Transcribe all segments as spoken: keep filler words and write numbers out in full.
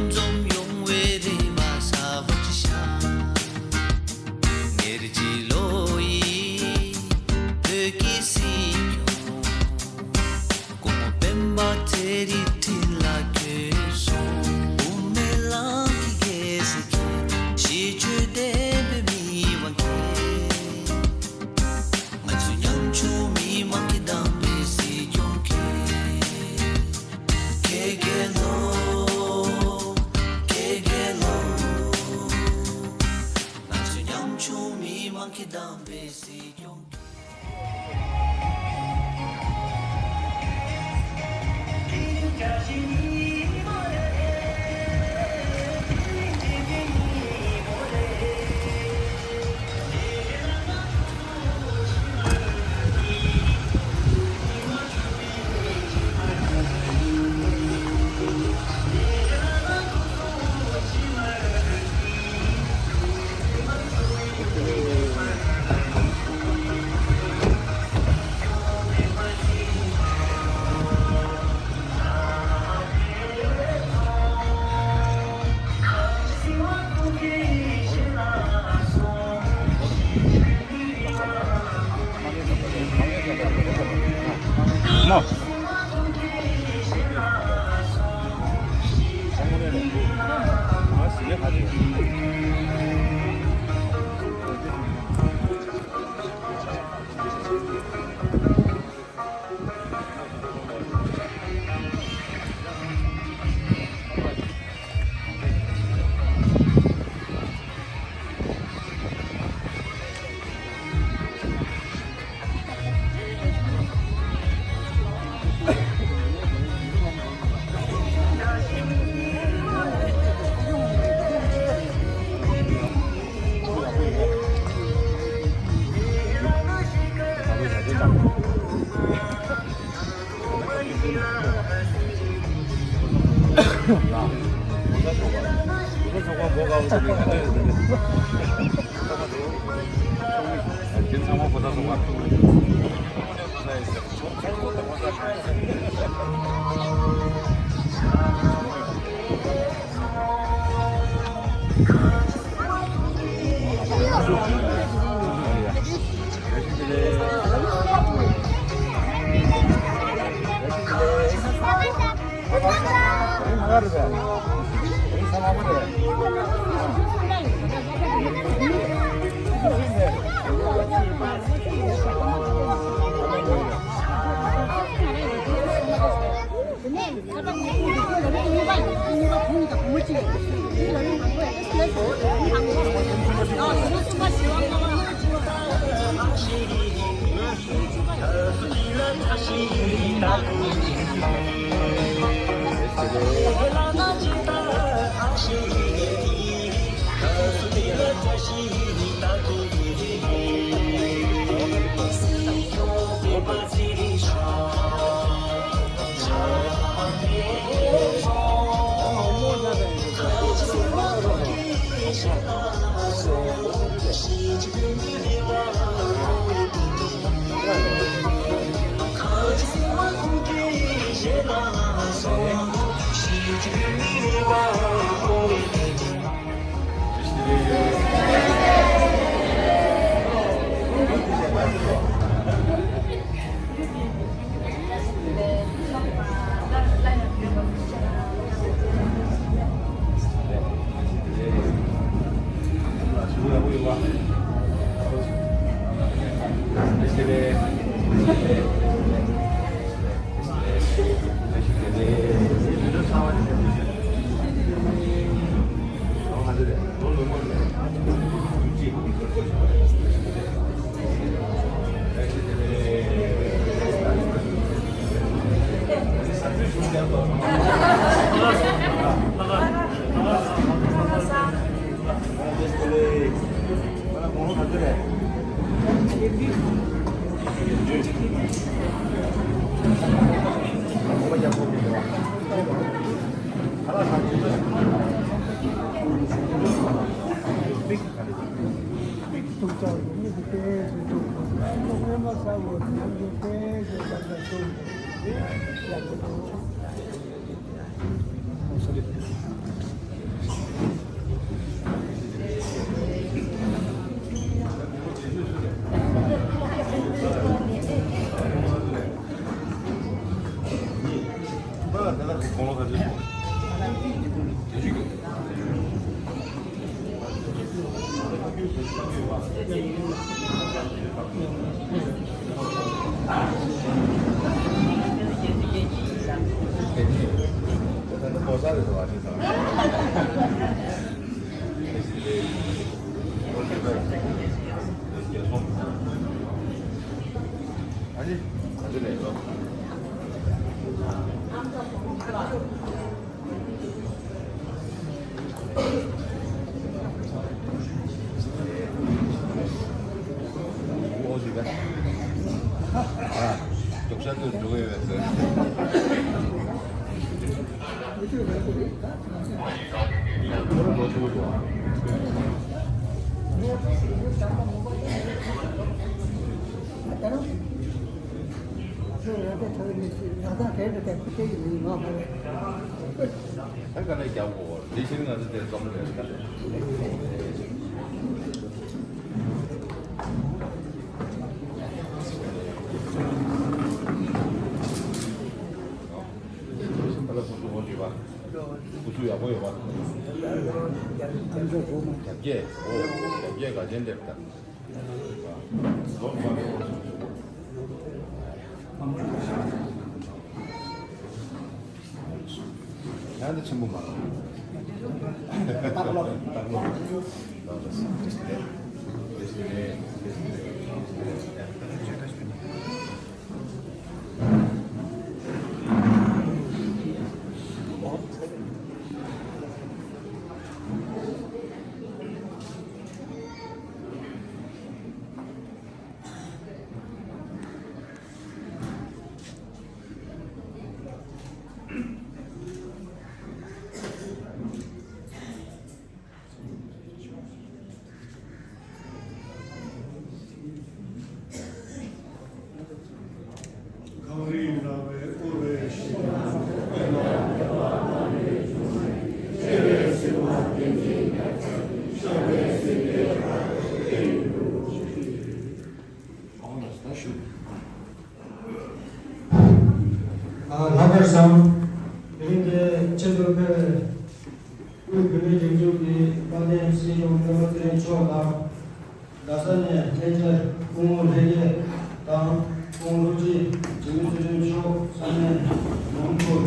འཛོམས་ཡོང་བའི་རེ་བ་གསལ་བོ་ཅིག་ཤར། ངེར་གྱི་ལོ་ཡི་བོད་ཀྱི་སྲིད་སྐྱོང་། སྐུ་ངོ་སྤེན་པ་ཚེ་རིང་མདུན་ལ་བསྐྱོད་སོང་། དབུ་མའི་ལམ་གྱི་རྒྱལ་སྲས་ཀྱི་ཞི་བྱེད་བདེན་པའི་མིག་དབང་གིས། ང་ཚོ་ཉམ་ཆུང་མི་མང་གི་བདམས་པའི་སྲིད་སྐྱོང་གིས། ཀེ་ཀེ་ལོ། ཀེ་ཀེ་ལོ། ང་ཚོ་ཉམ་ཆུང་མི་མང་གི་བདམས་པའི་སྲིད་སྐྱོང་། ད་ག་ནས་རྒྱབ་དགོས། དེ་ཕྱིར་ང་ཚོ་དེ་འཛོམས་རེད། ཨ་ལ་སོ་སོ་འོ་འདྲི་བ། སྐུ་གཟུགས་ཡག་པོ་ཡོད་པ། རྒྱབ་རྒྱས། ཨོ། རྒྱབ་རྒྱས་ག་ཅན་འདེབས་ད། ཡང་འདི་ཆེན་པོ་མ་རེད། སྟག་ལོ། སྟག་ལོ། ལྷག་པར་སང་དེ་རིང་གི་ཆེད་དུ་ཕེབས་པའི་དབུས་བོད་མིའི་སྒྲིག་འཛུགས་ཀྱི་དཔལ་ལྡན་སྲིད་སྐྱོང་སྤེན་པ་ཚེ་རིང་མཆོག་དང་། རྡ་ས་ནས་ལྷན་རྒྱས་སྐུ་ངོ་ལྷན་རྒྱས་དང་སྐུ་ངོ་ལྷུན་གྲུབ་འཇིགས་མེད་བརྩོན་འགྲུས་མཆོག་ས་གནས་ནང་ཁུལ་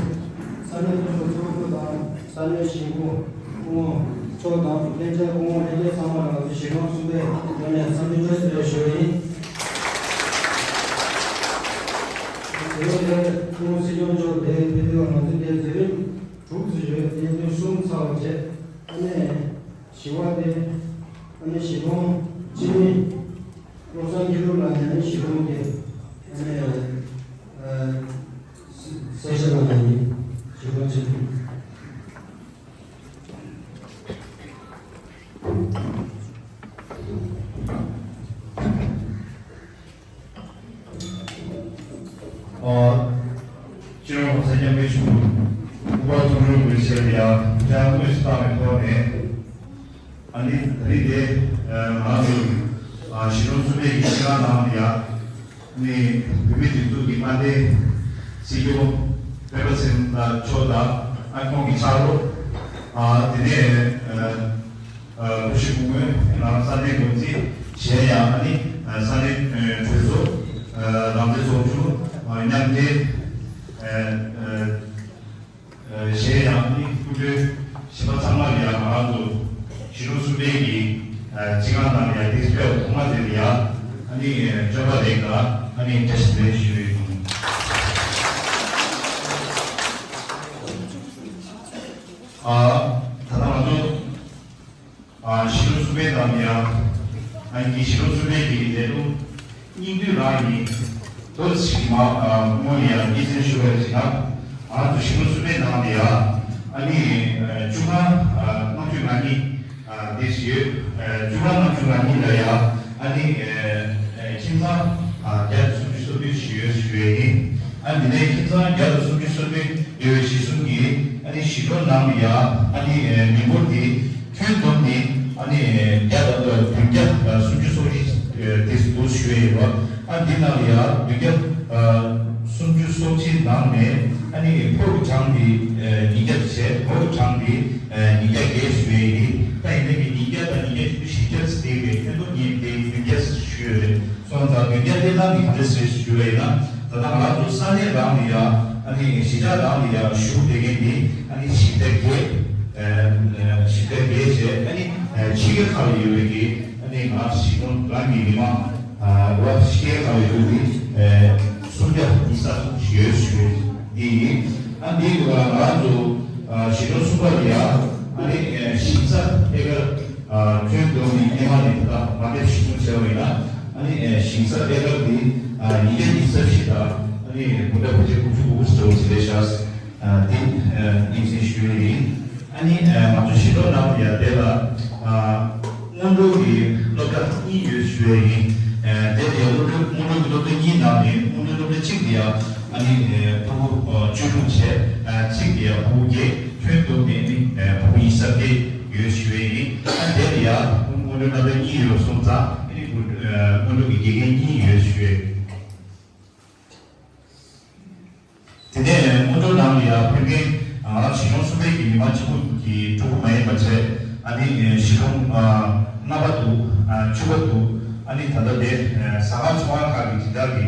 ས་གནས་དོན་གཅོད་ཚོགས་གཙོ་དང་ས་གནས་གཞིས་འགོ་སྐུ་ངོ་མཆོག་དང་ལྷན་རྒྱས་སྐུ་ངོ་ལྷན་རྒྱས་ཚང་མ་ལ་ང་ཚོ་གཞིས་གྲོང་གསུམ་པའི་ངོས་ནས་འཚམས་འདྲི་བཀྲ་ཤིས་བདེ་ལེགས་ཞུ་བ་ཡིན། དེ་རིང་འདིར་སྐུ་ངོ་སྲིད་སྐྱོང་མཆོག་དེ་ཕེབས་དུས་ང་ཚོ་འདིར་མཛད་རིམ་དྲུག་ཙམ་ཡོད། དེ་ཚོ་གསུམ་ཚར་བ་བྱས། ཨ་ནི་བཞི་པ་དེ་ཨ་ནི་གཞིས་གྲོང་སྤྱི་མི་བློ་བཟང་སྐྱིད་སྡུག་ལགས་ནས་གཞིས་གྲོང་དེ་ཨ་ནི་གསལ་བཤད་གནང་ཡ་ཡིན། གཞིས་གྲོང་སྤྱི་མི། ཨ། སྤྱི་ནོར་༸གོང་ས་༸སྐྱབས་མགོན་ཆེན་པོ་སྐུ་པར་ཐོབ་གྲོལ་གྱི་ཆེད་དུ་ཡང་བཅར་དངོས་སུ་བཏང་བའི་ཐོག་ནས། ཨ་ནི་ད་རེས་དེ་ང་ཚོ་གཞིས་གྲོང་གསུམ་པའི་ཡིག་ཆ་ནང་ལ་ཡང་ནི་བོད་མིའི་སྒྲིག་འཛུགས་ཀྱི་མངའ་སྡེའི་སྲིད་སྐྱོང་སྤེན་པ་ཚེ་རིང་མཆོག་དང་ཨ་ཁོང་གི་ཕྱག་རོགས། ཨ་དེ་ནས་ཨ་སྐུ་ཞབས་སྐུ་ངོ་ནང་ས་གནས་འགོ་འཛིན་གཞན་ཡང་ཨ་ནི་ས་གནས་གྲོས་ཚོགས་རང་བཙན་ཚོགས་ཆུང་མཉམ་འབྲེལ། གཞན་ཡང་ནི་སྐུ་མགྲོན་གཞན་པ་ཚང་མ་ལ་ཡང་ང་རང་ཚོ་གཞིས་གྲོང་གསུམ་པའི་གི་སྤྱི་ཁང་ནང་ལ་ཡང་དེ་ཕེབས་པ་ཐོག་མ་དེ་ལ་ཡང་ཨ་ནི་སྐྱབས་པ་ལེགས་དང་ཨ་ནི་བཀྲ་ཤིས་བདེ་ལེགས་ཞུ་ཡི་ཡིན། ཨ་ད་ལྟ་ང་ཚོ་ཨ་གཞིས་གྲོང་གསུམ་པའི་ནང་ལ་ཡང་ཨ་ནི་གཞིས་གྲོང་གསུམ་པའི་གི་ལས་རོགས་སྙིང་བསྡུས་རང་ཡིན། དོ་ཚིག་མ་སྔོན་ལ་ཡང་སྙན་སེང་ཞུ་བ་ཞིག་ན། ང་ཚོ་གཞིས་གྲོང་གསུམ་པའི་ནང་ལ་ཡང་ཨ་ནི་བཅུ་ལྔ་ལྔ་བཅུ་ང་གཉིས་དེ་ཞིག་ཡོད། བཅུ་ལྔ་ལྔ་བཅུ་ང་གཉིས་ལ་ཡང་ཨ་ནི་ཁྱིམ་ཚང་བརྒྱ་དང་སུམ་ཅུ་སོ་བདུན་ཞིག་ཡོད་ཞུ་བ་ཡིན། ཨ་ནི་དེ་ནས་ཁྱིམ་ཚང་བརྒྱ་དང་སུམ་ཅུ་སོ་བདུན་ཡོད་པའི་གཞིས་གསུམ་གྱིས་ཨ་ནི་གཞིས་གྲོང་ནང་ལ་ཡང་ཨ་ནི་མི་འབོར་དེ་ཁྱོན་བསྡོམས་ནི་ཨ་ནི་བརྒྱ་དང་བདུན་བརྒྱ་སུམ་ཅུ་སོ་བཞི་དེ་འདུག་ཞུ་ཡས་ཡོད་པ། ཨ་འདི་ནང་ལ་ཡང་བདུན་བརྒྱ་སུམ་ཅུ་སོ་གཅིག་ནང་ནས་ ཨ་ནི་ཕོ་གི་གྲངས་དེ་ཉིས་བརྒྱ་བྱས། མོ་གི་གྲངས་དེ་ཉིས་བརྒྱ་བརྒྱད་ཞུ་ཡས་ཡིན། ད་ཡིན་ནའི་ཉིས་བརྒྱ་དང་ཉིས་བརྒྱ་བཞི་བཅུ་ཞེ་བརྒྱད་ཙམ་དེ་ཁྱོན་བསྡོམས་ཉིས་དེ་བདུན་བརྒྱ་ཞུ་ཡས་རེད། སོང་ཙང་བདུན་བརྒྱ་སྟོང་ཕྲག་གི་ག་འདྲ་ཞིག་ཞུ་ཡས་ཡིན་ན། ད་ལྟ་ང་རང་ཚོ་ས་གནས་རང་ལ་ཡ་ཨ་ནི་གཞིས་ཆགས་རང་ལ་ཡ་བཞུགས་བསྡད་མཁན་དེ་ཨ་ནི་བཞི་བརྒྱ་བརྒྱད། བཞི་བརྒྱ་བརྒྱད་བྱས། ཨ་ནི་ཕྱི་རྒྱལ་ཁག་ལ་ཡོད་པའི་གི་ཨ་ནི་ང་གཞིས་གྲོང་རང་གི་མི་མང་། ཨ་བ་ཤེས་ཁ་བའི་ལུགས་ནི་སུམ་བརྒྱ་ཉི་ཤུ་རྩ་གསུམ་ཞིག་ཡོད་ཞུ་འདི་ཡིན། ཨ་འདིའི་སྐོར་ལ་ང་རང་ཚོ་གཞིས་གྲོང་གསུམ་པ་ལ་ཡ་ཨ་ནི་ཞིང་ས་ཨེ་ཀར་ཁྱོན་བསྡོམས་ནས་སྔོན་མ་ནས་ད་ལྟ་མ་དེབ་གཞི་བཟུང་བྱས་པ་ཡིན་ན། ཨ་ནི་ཞིང་ས་ཨེ་ཀར་འདི་ཉིས་བརྒྱ་ཉི་ཤུ་རྩ་བཞི་དང་ཨ་ནི་དགུ་ཐེར་དགུ་བརྒྱ་དགུ་བཅུ་གོ་དགུ་ཙམ་ཞིག་རེད་ཤག་འདི་སྙན་སེང་ཞུ་ཡས་ཡིན། ཨ་ནི་ང་ཚོ་གཞིས་གྲོང་ནང་ལ་ཡ་དེ་ལ་སྔོན་འགྲོ་གི་སློབ་གྲྭ་གཉིས་ཡོད་ཞུ་ཡས་ཡིན། དེ་ལ་ཡ་སློབ་གྲྭ་སྔོན་འགྲོ་གི་སློབ་གྲྭ་གཉིས་ནང་ནས་སྔོན་འགྲོའི་སློབ་གྲྭ་གཅིག་ལ་ཡ་ཨ་ནི་ཕྲུ་གུ་བཅུ་དྲུག་བྱས། གཅིག་ལ་ཡ་ཕྲུ་གུ་བརྒྱད། ཁྱོན་བསྡོམས་ནས་ནི་ཕྲུ་གུ་ཉི་ཤུ་རྩ་བརྒྱད་ཡོད་ཞུ་ཡས་ཡིན། ཨ་དེ་ལ་ཡ་སྔོན་འགྲོའི་སློབ་གྲྭ་གཉིས་ཡོད་སོང་ཙང་ཨ་ནི་སྔོན་འགྲོ་གི་དགེ་རྒན་གཉིས་ཡོད་ཞུ་ཡས། དེ་ནས་སྔོན་འགྲོ་ནང་ལ་ཡང་ཕེབས་མཁན་ང་རང་གཞིས་གྲོང་གསུམ་པའི་གི་མི་མང་གཅིག་པུ་གི་ཕྲུ་གུ་མ་ཡིན་པ་བྱས། ཨ་ནི་གཞིས་གྲོང་རྔ་པ་འདུག་བཅུ་པ་འདུག་ཨ་ནི་ད་ལྟ་དེ་ཟ་ཁང་ཚོང་ཁང་ཁག་གི་སྦྱིན་བདག་གི་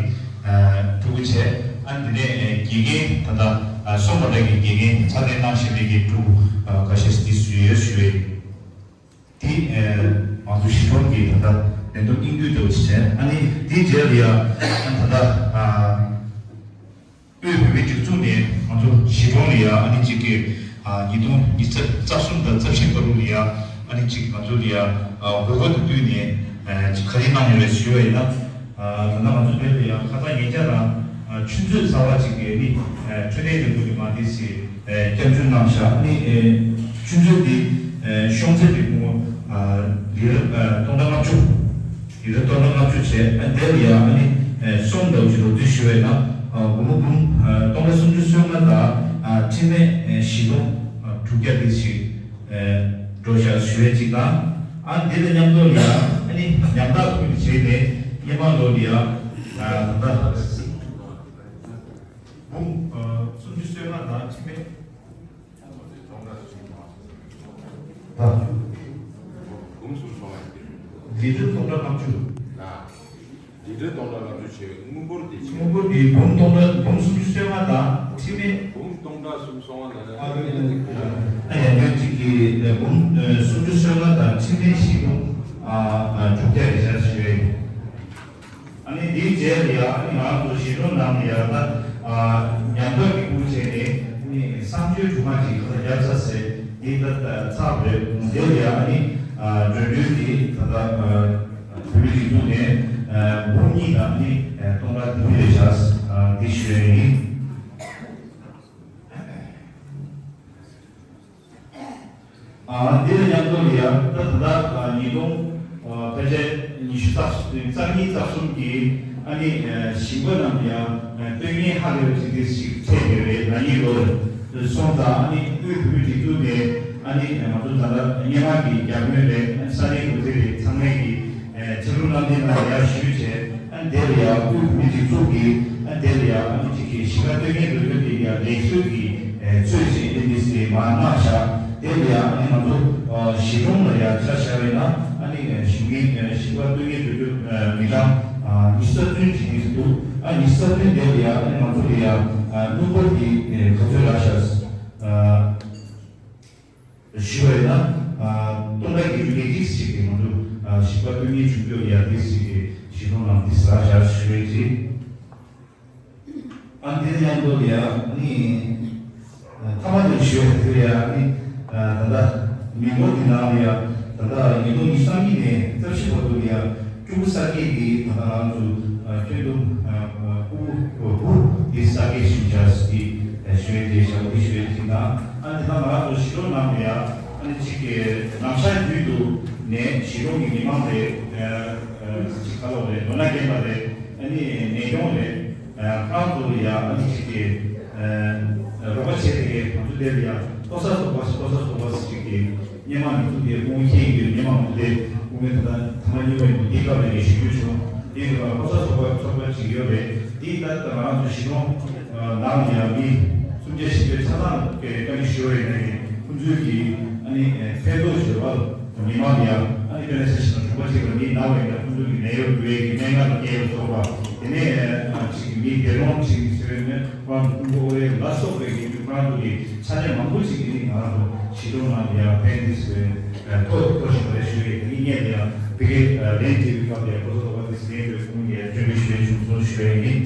ཕྲུ་གུ་བྱས། ཨ་ནི་དེ་ནས་དགེ་རྒན་ད་ལྟ་གསུམ་པ་འདྲ་གི་དགེ་རྒན་ཚ་ནན་གནང་བཞིན་པའི་གི་ཕྲུ་གུ་ཁ་ཤས་འདི་སུ་ཡོད་ཞུ་བའི། དེ་ང་ཚོ་གཞིས་གྲོང་གི་ད་ལྟ་ལས་དོན་སྙིང་བསྡུས་ལྟ་བུ་ཞིག་བྱས། ཨ་ནི་དེའི་རྗེས་ལ་ཡ་ད་ལྟ་དབུས་བོད་མིའི་སྒྲིག་འཛུགས་ནས་ང་ཚོ་གཞིས་གྲོང་ལ་ཡ་ཨ་ནི་གཅིག་གི་ཉིས་སྟོང་ཉི་ཤུ་རྩ་གསུམ་དང་རྩ་བཞི་བར་དུ་ལ་ཡ་ཨ་ནི་གཅིག་ང་ཚོ་ལ་ཡ་དགོས་མཁོ་དང་བསྟུན་ནས་གཅིག་ག་རེ་གནང་ཡོད་རེད་ཞུས་པ་ཡིན་ན། ད་ལྟ་ང་ཚོ་བོད་ལ་ཡང་ཁ་སང་ཉེ་ཆར་རང་ཆུ་མཛོད་གསར་པ་ཅིག་གི་ནི་འཕྲོད་བསྟེན་ལས་ཁུངས་ཀྱི་མ་དེ་ཞིག་བསྐྱར་བཅོས་གནང་བཞག་ནི་ཆུ་མཛོད་འདི་ཤོང་ཚད་དེ་སྐུ་ངོ་ལི་ར་སྟོང་ཕྲག་ལྔ་བཅུ། ལི་ར་སྟོང་ཕྲག་ལྔ་བཅུ་བྱས། ཨ་དེ་ལ་ཡང་ཨ་ནི་གསུམ་ལྡབ་ཅིག་རོགས་སྐྱོར་ཞུ་བས་ན་སྒོར་མོ་འབུམ་སྟོང་ཕྲག་སུམ་ཅུ་སོ་ལྔ་དང་ཁྲི་མེད་བཞི་སྟོང་དྲུག་བརྒྱ་དེ་ཞིག་འགྲོ་བཞག་ཞུ་བའི་གཅིག་དང་། ཨ་འདི་དང་མཉམ་དུ་ལ་ཡང་ཨ་ནི་ཉམ་ཐག་ཁུལ་དུ་བྱས་ནས་སྔོན་མ་ལོ་ལ་ཡང་ད་ལྟ་འབུམ་སུམ་ཅུ་སོ་ལྔ་དང་ཁྲི་མེད་ད་འབུམ་སུམ་སོ་ལྔ་ཡིན། ལི་ཏྲ་སྟོང་ཕྲག་ལྔ་བཅུ། ལི་ཏྲ་སྟོང་ཕྲག་ལྔ་བཅུ་བྱས་པའི་དངུལ་འབོར་དེ་བྱས། དངུལ་འབོར་དེ་འབུམ་སྟོང་ཕྲག་འབུམ་སུམ་ཅུ་སོ་ལྔ་དང་ཁྲི་མེད། འབུམ་སྟོང་ཕྲག་སུམ་སོ་ལྔ་དང་། ཨ་ཡ་ཡོད་ཅིག་གི་འབུམ་སུམ་ཅུ་སོ་ལྔ་དང་ཁྲི་མེད་བཞི་སྟོང་དྲུག་བརྒྱ་རེ་བཞག་ཞུ་བས། ཨ་ནི་འདིའི་རྗེས་ལ་ཡ་ཨ་ནི་ང་ཚོ་གཞིས་གྲོང་ནང་ལ་ཡ་ད་ཉམས་ཐག་གི་སྐུ་བྱས་ནས་ཨ་ནི་བསང་མཆོད་སྒྲོལ་མ་ཅིག་ད་ལྟ་བརྒྱབ་ཚར་ཟེར། འདི་ད་ཚར་བ་རེད། དེ་ལ་ཡ་ཨ་ནི་འགྲོ་གྲོན་འདི་ད་ལྟ་བོད་མིའི་སྒྲིག་འཛུགས་ནས་འབུམ་གཉིས་དང་ཨ་ནི་སྟོང་ཕྲག་བདུན་རེ་བཞག་འདི་ཞུ་ཡ་ཡིན། འདི་ལ་མཉམ་དུ་ལ་ཡ་ད་ད་ལྟ་ཉིས་སྟོང་ཕལ་ཆེར་ཉི་ཤུ་རྩ་གཉིས་རྩ་གསུམ་གྱི་ཨ་ནི་ཞིང་པ་རྣམས་ལ་ཡ་སྟོན་ཉན་ཧ་ལས་པ་ཅིག་འདི་ཞིག་ཚད་ཡོད་རེད། ན་ནིང་ལོ་རེ་སོང་ཙང་ཨ་ནི་དབུས་བོད་མིའི་སྒྲིག་འཛུགས་ནས་ཨ་ནི་ང་ཚོ་ད་ལྟ་སྔོན་མ་གི་རྒྱབ་ངོས་རེད། ས་གནས་འགོ་ཁྲིད་རེད། ཚང་མས་ཀྱི་ཕྱི་ལུགས་གནང་དེ་ནང་ཡར་ཞུས་བྱས། ཨ་དེ་ལ་ཡང་དབུས་བོད་མིའི་སྒྲིག་འཛུགས་ཀྱིས་ཨ་དེ་ལ་ཡང་ཨ་ནི་གཅིག་གི་གཞིས་ཀ་སྟོན་ཉན་འགྲོ་རྒྱུ་དེ་ཡང་ལེགས་གསོལ་གྱི་ཚུལ་བཞིན་ཨ་ནི་དེ་མར་གནང་བཞག་དེ་ལ་ཡང་ཨ་ནི་ང་ཚོ་གཞིས་གྲོང་ལ་ཡང་ཆ་བཞག་པ་ཡིན་ན་ཨ་ནི་གཞིས་མི་གཞིས་ཀ་སྟོན་ཉན་འགྲོ་རྒྱུ་མི་གྲངས་ཉི་ཤུ་རྩ་བདུན་ཅིག་འདུག་ཨ་ཉི་ཤུ་རྩ་བདུན་དེ་ལ་ཡང་ཨ་ནི་ང་ཚོ་ལ་ཡང་སྣུམ་འཁོར་གྱི་ག་ཚོད་རག་བཞག་ཞུ་བ་ཡིན་ན། སྟོང་ཕྲག་བརྒྱད་ཅུ་གྱ་གཅིག་ཞིག་གིས་ང་ཚོ་གཞིས་ཀ་སྟོན་ཉན་བྱུང་རྒྱུ་ཡ་དེ་ཞིག་གིས་གཞིས་གྲོང་ནང་འདི་ཟ་བཞག་ཞུ་བའི་རྗེས། ཨ་འདི་ནི་མཉམ་དུ་ཡ་ནི་ཐ་མ་དེ་ཞུ་བའི་དུས་ཡ་ནི་ད་ལྟ་མི་འབོར་འདི་ནང་ལ་ཡ་ད་ལྟ་ཉིས་སྟོང་ཉི་ཤུ་རྩ་གཉིས་ནས་རྩ་བཞི་བར་དུ་ཡ། ཕྲུ་གུ་གསར་སྐྱེས་ཀྱི་ད་ལྟ་ང་ཚོ་ཁྱོན་བསྡོམས་ཕྲུ་གུ་དགུ་དེ་གསར་སྐྱེས་ཤིང་ཆ་དེ་ཞུ་བའི་དེ་བྱ་བ་དེ་ཞུ་བའི་ཅིག་དང་། ཨ་ནི་ད་ང་རང་ཚོ་གཞིས་གྲོང་ནང་ལ་ཡ་ཨ་ནི་གཅིག་གི་ནམ་ཞག་རྒྱུན་དུ་ནས་གཞིས་གྲོང་གི་མི་མང་རེད། ཅིག་ཁ་ལོ་རེད། ལོ་ན་རྒན་པ་རེད། ཨ་ནི་ནད་གཅོང་རེད། ཁོ་རང་ཚོ་ལ་ཡ་ཨ་ནི་གཅིག་གི་རོགས་པ་བྱས་ཏེ་ང་ཚོ་དེ་ལ་ཡ་ལྟོ་ས་ཚོགས་པ་ལྟོ་ས་ཚོགས་པ་གཅིག་གི་སྔོན་མ་མི་ཐུག་དེ་ཁོང་མཁྱེན་ཡོད། སྔོན་མ་མི་ཐུག་དེ་ཁོང་མི་ཐུག་ད་ཐ་མ་གཉིས་པ་ཡིན་འདུག་དེའི་སྐབས་ལ་ངས་ཞུ་རྒྱུ་བྱུང་། དེའི་སྐབས་ལ་ལྟོ་ས་ཚོགས་པ་ཚོགས་པ་གཅིག་ཡོད་རེད། དེའི་ད་ལྟ་ང་རང་ཚོ་གཞིས་གྲོང་ནང་ལ་ཡང་མི་ ཞིབ་པའི་ཆ་ཚང་བཀའ་འདྲི་ཞུ་བ་ཡིན་ན་ཡང་ཁོང་ཚོའི་གི་ཨ་ནི་ཕན་ཐོགས་ཞུ་བ་མི་མང་ལ་ཡང་ཨ་ནི་དཔེར་ན་ཆ་བཞག་ན་གྲོང་པ་གཅིག་ལ་མི་ན་བ་ཡིན་ན་ཁོང་ཚོའི་གི་ནད་གཡོག་དགོས་ཡས་ཀྱི་སྨན་ཁང་ལ་སྐྱེལ་བ་སོགས་པ་དེ་ནས་ཅིག་མི་སྡེ་སློང་ཅིག་ཟེར་བས་ནས་ཁོ་རང་གི་ཕུང་པོ་ཨོ་ཡེ་ལ་སོགས་པའི་གི་ཁོ་རང་ཚོ་གི་ཕྱག་ལས་མང་པོ་ཅིག་གི་ནི་ང་རང་ཚོ་གཞིས་གྲོང་ནང་ལ་ཡང་ཕན་ཐོགས་ཟེར་བས་ཐོག་ཐོག་ཞིག་རེད་ཞུ་ཡས་དེ་ནི་ངས་ཡང་དེ་གའི་ལན་བྲིས་པའི་སྐབས་ལ་ཡང་ཁོ་ཚོ་ལོག་པ་དེ་ཟེར་ཡས་དེ་ཁོང་གིས་ཡང་སྐྱོན་བརྗོད་ཞུ་ཡས་བྱུང་སོང་ཞུ་ཡས་ཡིན།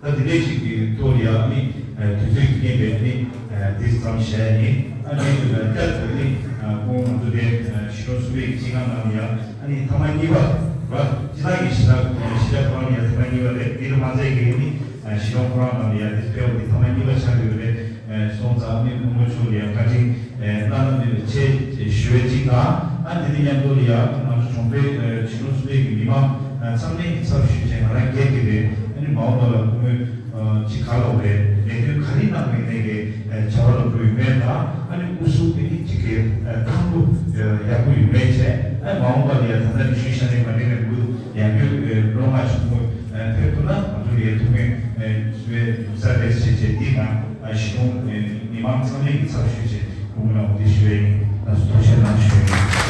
ད་དེ་འདྲའི་ཞིག་གི་ཐོག་ལ་ཡང་ནི་དུས་ཚོད་ཀྱི་རྐྱེན་པས་ནི་འདི་ཙམ་བྱས་ནི་ཨ་ནི་བསྐྱར་དུ་ནི་ཁོང་ང་ཚོ་དེ་གཞིས་གྲོང་གསུམ་པའི་སྤྱི་ཁང་ནང་ལ་ཡང་ཨ་ནི་ཐེངས་མ་གཉིས་པ་ར་སྤྱི་བཏང་གི་གཞིས་ཆགས་གཞིས་ཆགས་ཁོ་རང་ལ་ཡང་ཐེངས་མ་གཉིས་པ་རེད། འདི་ལ་མ་ཚད་ཀྱི་ནི་གཞིས་གྲོང་ཁོ་རང་ནང་ལ་ཡང་དེ་ཕེབས་པ་འདི་ཐེངས་མ་གཉིས་པ་ཆགས་ཡོད་རེད། སོང་ཙང་ནི་བུ་མོ་ཚོ་ལ་ཡང་བཀའ་དྲིན་གནང་ན་མེད་པའི་ཆེད་ཞུ་བའི་གཅིག་དང་། ཨ་འདི་ནི་མཉམ་དུ་ལ་ཡང་ང་ཚོ་གྲོང་པའི་ཆེ་ལུང་སུ་ལེགས་ཀྱི་མི་མང་ཚང་མས་ཀྱི་ཚབ་ཞུས་བྱས་ང་རང་སྒེར་གྱི་རེད། ཨ་ནི་མ་འོངས་པ་ལ་བུ་མོ་གཅིག་ག་ལ་རེད་ལས་དོན་ག་རེ་གནང་དགོས་ནས་ཀྱི་བྱ་བ་ལ་འགྲོ་ཡོད་མེད་དང་། ཨ་ནི་དབུ་སུ་དེ་ནི་གཅིག་གི་ཐང་དུ་ཡག་པོ་ཡོད་མེད་བྱས། ཨ་མ་འོངས་པ་ལ་ཡང་ད་ལྟ་ནི་ཞུས་ཤ་ནས་མ་ནི་ནས་འུ་ཡང་རྒྱུ་ལོ་ལྔ་བྱུང་བོ་ཕེབས་ཐུབ་ན་ང་ཚོ་ལ་ཡང་ཐུགས་ཕན་ཚུ་བའི་ཡུག་ས་རེད་ཞེས་བྱས་འདི་ནང་གཞིས་གྲོང་མི་མང་ཚང་མས་ཀྱི་ཚབ་ཞུས་བྱས་བུ་མོ་ལ་འོ་དེ་ཞུ་བའི་ཡིན། ང་ཚོ་ཐུགས་རྗེ་གནང་ཞུ་ཡིན།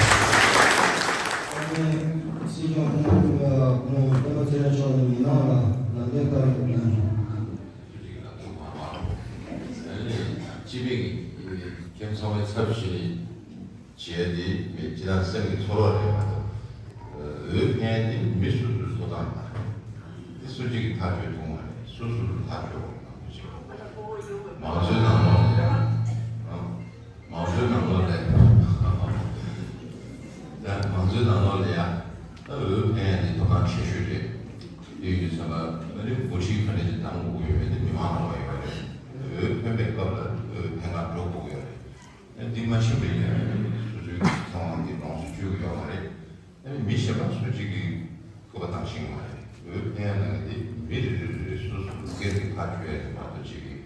ཨ་ནི་སྲིད་སྐྱོང་སྐུ་ངོ་སྤེན་པ་ཚེ་རིང་མཆོག་ནས་མི་མང་ལ་ལམ་སྟོན་བཀའ་སློབ་གནང་རོགས། སྤྱི་པའི་ཁྱིམ་ཚང་མའི་ཚབ་ཞུས་ནས་བྱས་ཏེ་མི་སྤྱི་དང་སེམས་ཀྱི་ཚོར་བ་རེད་མ་གཏོགས། འོས་འཕེན་དེ་མི་སོ་སོའི་ཐོབ་ཐང་མ་རེད། དེ་སུ་གཅིག་གིས་ཐག་གཅོད་ཐུབ་མ་རེད། སོ་སོ་སོ་ཐག་གཅོད་དགོས་མང་པོ་ཞིག་མང་གཙོའི་ནང་ལོགས་ལ་ཡང་། མང་གཙོའི་ནང་ལོགས་ལ་ཡང་། ཡང་མང་གཙོའི་ནང་ལོགས་ལ་ཡང་ད་འོས་འཕེན་ཡ་དེ་ཐོབ་ཐང་ཆེ་ཤོས་རེད། དེ་ཡིན་དུས་ཙམ་པ་ཨ་ནི་འགོ་ཁྲིད་ག་འདྲ་ཅིག་བདམས་དགོས་ཀྱི་ཡོད་མེད་དེ་མི་མང་ལ་ཡོད་རེད། འོས་འཕེན་པའི་སྐབས་ལ་འོས་འཕེན་ག་འགྲོ་དགོས་ཀྱི་ཡོད་རེད། ཨ་འདི་མ་ཕྱིན་པ་ཡིན་ན་ཨ་ནི་སོ་སོའི་ཚང་མ་འདི་ལོངས་སུ་སྤྱོད་ཀྱི་ཡོད་མ་རེད། ཨ་ནི་མི་གཞན་པ་སུ་གཅིག་གིས་སྐུར་པ་བཏང་ཤེས་ཀྱི་མ་རེད། འོས་འཕེན་ཡ་ནང་གི་འདི་མི་རེ་རེ་རེ་རེ་སོ་སོ་སྒེར་གྱི་ཐག་གཅོད་ཡ་རེད་མ་གཏོགས་གཅིག་གིས།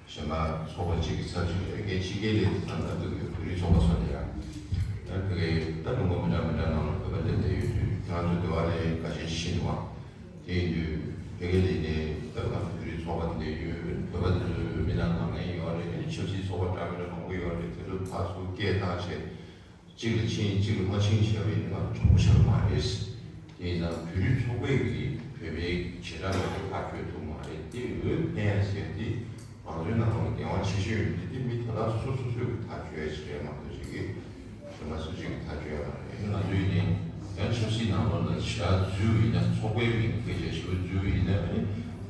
གཞན་པ་ཚོགས་པ་གཅིག་གི་ཚབ་ཞུས་རེད། ངས་ཕྱི་རྒྱལ་ལས་དེ་ཚང་ལ་འདུག་ཡོད། བོད་རིགས་ཚོགས་པ་སོགས་ལ་ཡང་། ད་བོད་སྐད་ད་ལུང་པ་མི་འདྲ་མི་འདྲ་ནང་ལ་བོད་པ་སླེབས་བསྡད་ཡོད་དུས་ཁྱེད་རང་ཚོ་འདི་བ་ལས་དགའ་ཞེན་ཤེས་འདུག་ཨང་། དེ་ཡིན་དུས་བོད་སྐད་ལས་ནས་ད་ང་བོད་རིགས་ཚོགས་པ་དེ་འདྲ་ཡོད། བོད་པ་དེ་ཚོའི་མི་ནང་ནང་ངན་ཡོད་རེད། ཆབ་སྲིད་ཚོགས་པ་འདྲ་མི་འདྲ་མང་པོ་ཡོད་རེད། དེ་ཚོ་ཕར་ཚུར་སྐད་བཏང་བྱས། གཅིག་ལ་ཕྱིན་གཅིག་ལ་མ་ཕྱིན་བྱས་པ་ཡིན་ན་ང་གྲོགས་པོ་ཆགས་མ་རེད། དེ་ཡིན་ཙང་བོད་རིགས་ཚོགས་པས་ཀྱི་བོད་པའི་བྱེ་བྲག་ལ་ཐག་གཅོད་ཐུབ་མ་རེད། དེ་འོས་འཕེན་ཡ་ཟེར་དེ་མང་གཙོའི་ནང་ལོགས་ལ་འགན་དབང་ཆེ་ཤོས་ཡོད་དེ་དེ་མི་ད་ལྟ་སོ་སོ་སོས་ཐག་གཅོད་ཡ་ཞིག་རེད་མ་གཏོགས་ཅིག་གིས་གཞན་པ་སུ་གཅིག་གིས་ཐག་གཅོད་ཡ་མ་རེད། ང་ཚོ་ཡིན་ནའི་ཡང་ཆབ་སྲིད་ནང་ལོགས་ལ་ཞེ་དྲག་འཛུལ་བ་ཡིན་ན་ཚོགས་པའི་མིང་སྐད་ཆ་ཞེ་པོ་འཛུལ་བ་ཡིན་ན་ཨ་ནི་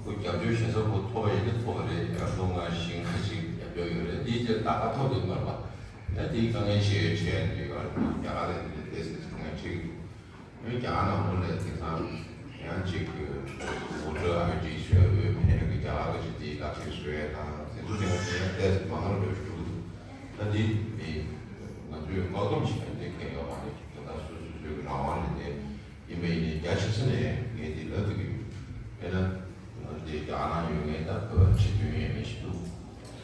ཁོ་རྒྱབ་སྐྱོར་བྱེད་ས་ཁོ་ཐོབ་པ་ཡིན་ན་ཐོབ་པ་རེད། ཡང་ལོ་ལྔ་བཞི་ལྔ་ཅིག་རྒྱབ་སྐྱོར་ཡོད་རེད། དེའི་རྗེས་ད་ག་ཐོབ་དེ་མ་རེད་པ། ད་དེའི་དཀའ་ངལ་ཞེ་ཡོད་བྱས་ཡོད་རེད། རྒྱ་གར་ལ་དེ་འདྲ་ཏོག་ཙམ་དཀའ་ངལ་འཕྲད་ཀྱི་འདུག་རྒྱ་གར་ནང་ལོགས་ལ་དེང་སང་ཡང་ཅིག་ཝོ་ཊར་ཨའི་ཌི་ཞུ་ཡ་འོས་འཕེན་ཡ་གི་རྒྱ་གར་གྱི་དེའི་བརླག་ཆ་བཟོ་ཡ་དང་དེ་ཚོ་དེ་འདྲ་བྱས་ན་ཏོག་ཙམ་མང་རུ་འགྲོ་བཞིན་འདུག་ད་དེ་མི་ང་ཚོའི་བཀག་སྡོམ་བྱེད་མཁན་དེ་གང་ཡོད་མ་རེད། ད་ལྟ་སོ་སོ་སོའི་རང་དབང་རེད་དེ། ཡིན་པ་ཡིན་ནའི་རྒྱ་ཆེ་ས་ནས་ངས་འདི་ལབ་ཐུབ་ཀྱི་ཡོད། དཔེར་ན། ང་ཚོ་འདི་རྒྱ་གར་ནང་ཡོད་མཁན་ད་བོད་པ་ཁྲི་བདུན་ཡས་མས་ཤིག་འདུག་